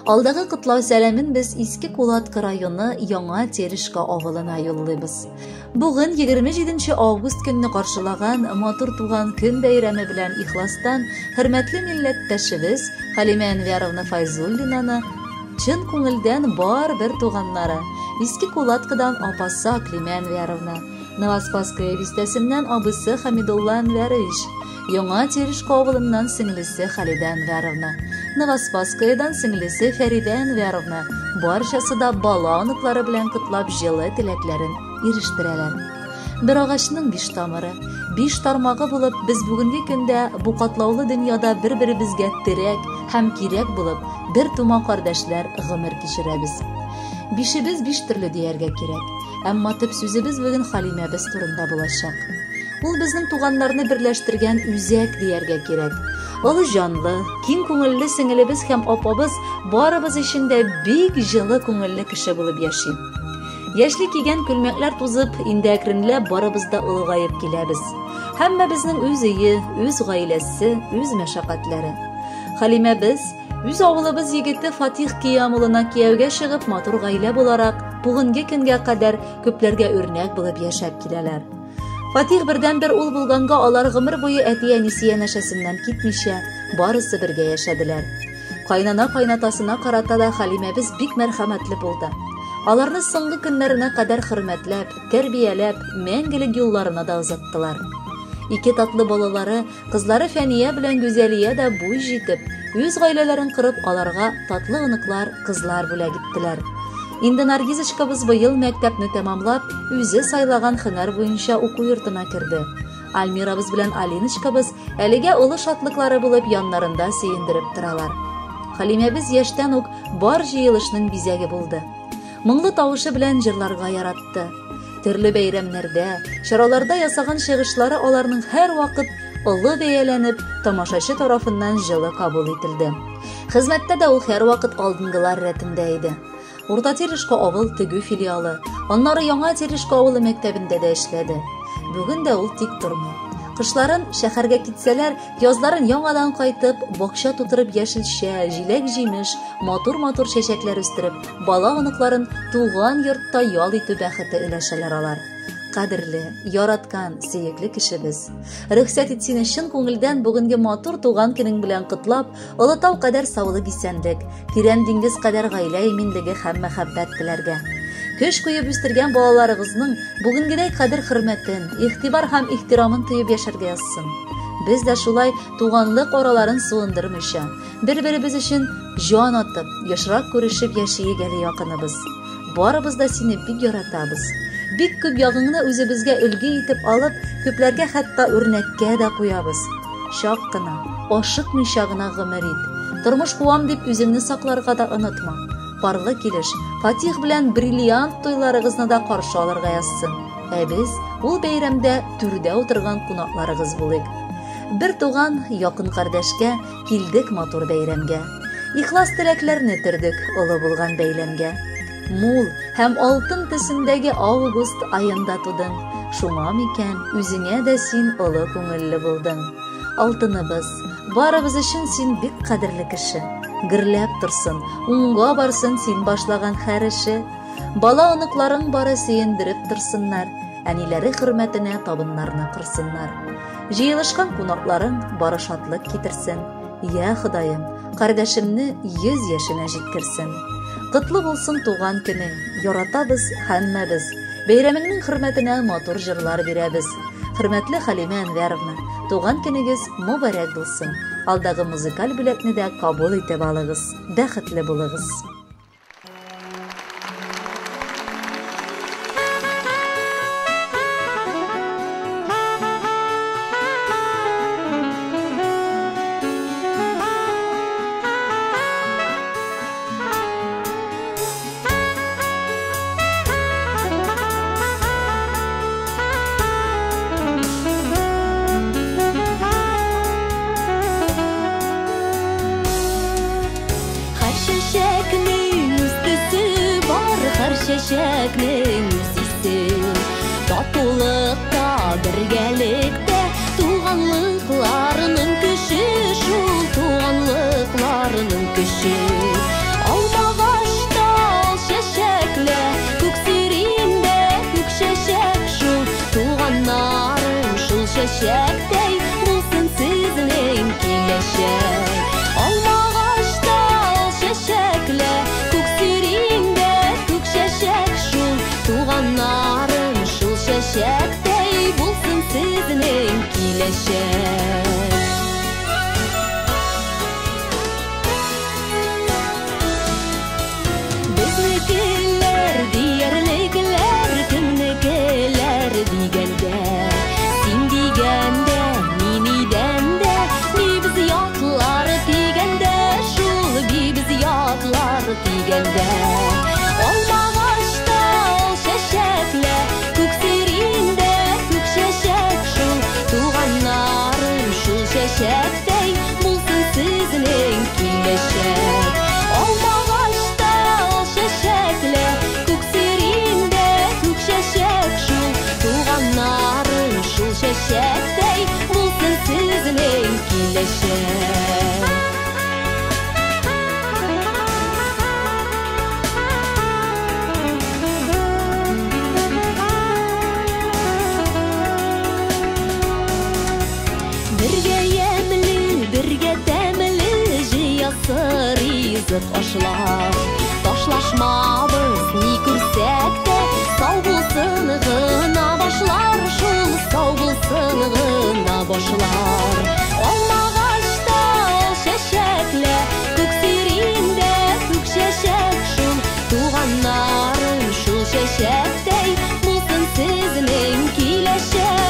Алдагы котлау сәламен без Иске Кулаткы районы Яңа Терешка авылына юллыйбыз. Бүген 27 август көнне каршылаган матур туган көн бәйрәме белән ихластан хөрмәтле милләттәшебез Халимә Әнвәровна Файзуллинаны чын күңелдән бар бер туганнары Иске Кулаткыдан апасы Аклимә Әнвәровна, Новоспасская бистәсеннән абыйсы Хамидулла Әнвәрович, Яңа Терешка авылыннан сеңлесе Халидә Әнвәровна, Новоспасскаядан сеңлесе Фәридә Әнвәровна, барчасы да бала оныклары белән котлап җылы теләкләрен ирештерәләр. Бер агачның биш тамыры, биш тармагы булып, без бүгенге көндә бу катлаулы дөньяда бер-беребезгә терәк һәм кирәк булып, бер тума кардәшләр гомер кичерәбез. Бишебез биш төрле дияргә кирәк. Әмма төп сүзебез бүген Халимәбез турында булачак. Ул безнең туганнарны берләштергән үзәк дияргә кирәк. Олы җанлы, киң күңелле сеңелебез һәм апабыз барыбыз өчен дә бик җылы күңелле кеше булып яши. Яшьли кигән күлмәкләр тузып, инде әкренләп барыбыз да олыгаеп киләбез. Һәммәбезнең үз өе, үз гаиләсе, үз мәшәкатьләре. Халимәбез, үз авылыбыз егете Фатих Киям улына кияүгә чыгып, матур гаилә буларак, бүгенге көнгә кадәр күпләргә үрнәк булып яшәп киләләр. Фатих бердәнбер ул булганга алар гомер буе әти-әнисе янәшәсеннән китмичә, барысы бергә яшәделәр. Кайнана кайнатасына карата да Халимәбез бик мәрхәмәтле булды. Аларны соңгы көннәренә кадәр хөрмәтләп, тәрбияләп, мәңгелек юлларына да озаттылар. Ике татлы балалары, кызлары Фәния белән Гүзәлия дә буй җитеп, үз гаиләләрен корып, аларга татлы оныклар, кызлар бүләк иттеләр. Инде Наргизочкабыз быел мәктәпне тәмамлап, үзе сайлаган һөнәр буенча уку йортына керде. Альмирабыз белән Алиночкабыз әлегә олы шатлыклары булып яннарында сөендереп торалар. Халимәбез яшьтән үк бар җыелышның бизәге булды. Моңлы тавышы белән җырларга яратты. Төрле бәйрәмнәрдә, чараларда ясаган чыгышлары аларның һәрвакыт олы бәяләнеп, тамашачы тарафыннан җылы кабул ителде. Хезмәттә дә ул һәрвакыт алдынгылар рәтендә иде. Урта Терешка авыл тегү филиалы, аннары Яңа Терешка авылы мәктәбендә дә эшләде. Бүген дә ул тик тормый. Кышларын шәһәргә китсәләр, язларын яңадан кайтып, бакча тутырып яшелчә, җиләк-җимеш, матур-матур чәчәкләр үстереп, бала оныкларын туган йортта ял итү бәхете өләшәләр алар. Кадерле, яраткан, сөекле кешебез. Рөхсәт ит сине чын күңелдән бүгенге матур туган көнең белән котлап, Олы тау кадәр саулык исәнлек, тирән диңгез кадәр гаилә иминлеге һәм мәхәббәт теләргә. Көч куеп үстергән балаларыгызның бүгенгедәй кадер-хөрмәтен, игътибар һәм ихтирамын тоеп яшәргә язсын. Без дә шулай туганлык араларын суындырмыйча, бер-беребез өчен җан атып, ешрак күрешеп яшиек әле якыныбыз. Барыбыз да сине бик яратабыз. Бик күп ягыңны үзебезгә өлге итеп алып, күпләргә хәтта үрнәккә дә куябыз. Чак кына, ашыкмыйча гына гомер ит. Тормыш куам дип үзеңне сакларга да онытма. Парлы килеш, Фатих белән бриллиант туйларыгызны да каршы алырга язсын. Ә без ул бәйрәмдә түрдә утырган кунакларыгыз булыйк. Бер туган, якын кардәшкә килдек матур бәйрәмгә. Ихлас теләкләрне төрдек олы булган бәйләмгә. Мул һәм алтын төсендәге август аенда тудың. Шуңа микән, үзеңә дә син олы күңелле булдың. Алтыныбыз, барыбыз өчен син бик кадерле кеше. Гөрләп торсын, уңга барсын син башлаган һәр эше. Бала оныкларың бары сөендереп торсыннар, әниләре хөрмәтенә табыннарны корсыннар. Җыелышкан кунакларың бары шатлык китерсен. Я Ходаем, кардәшемне 100 яшенә җиткерсен. Котлы булсын туган көнең, яратабыз һәммәбез. Бәйрәмеңнең хөрмәтенә матур җырлар бирәбез. Хөрмәтле Халимә Әнвәровна, туган көнегез мөбарәк булсын. Алдагы музыкаль бүләкне дә кабул итеп алыгыз. Бәхетле булыгыз. Һәр чәчәкнең үз төсе бар, һәр чәчәкнең үз исе. Татулыкта, бергәлектә туганлыкларының көче шул, туганлыкларының көче. чәчәктәй булсын сезнең киләчәк. Алмагачта ал чәчәкле, күк сиреньдә күк чәчәк шул, туганнарым шул чәчәктәй булсын сезнең киләчәк. Безнекеләр диярлекләр, кемнекеләр дигәндә, син дигәндә, мин идәндә, бибез ятлар дигәндә, шул бибез ятлар дигәндә. Алмагачта ал чәчәкле, күк сиреньдә күк чәчәк шул, туганнарым шул чәчәктәй булсын сезнең киләчәк. Алмагачта ал чәчәкле, күк сиреньдә күк чәчәк шул, туганнарым шул чәчәктәй булсын сезнең киләчәк. Бергә ямьле, бергә тәмле җыясы ризык ашлар. Ташлашмабыз ни күрсәк тә, сау булсын гына башлар, шул сау булсын гына башлар. Алмагачта ал чәчәкле, күк сиреньдә күк чәчәк шул, туганнарым шул чәчәктәй булсын сезнең киләчәк.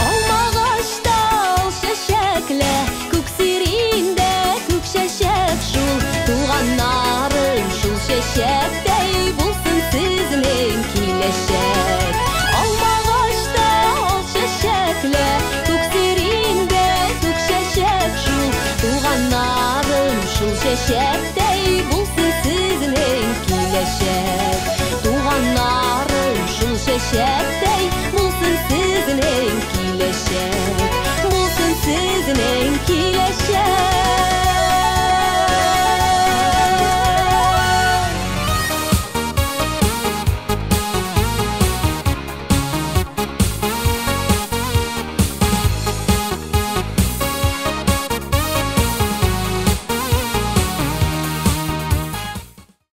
Алмагачта ал чәчәкле, күк сиреньдә күк чәчәк шул, туганнарым шул чәчәктәй булсын сезнең киләчәк. Алмагачта ал чәчәкле, күк сиреньдә күк чәчәк шул, туганнарым шул чәчәктәй булсын сезнең киләчәк. Туганнарым шул чәчәктәй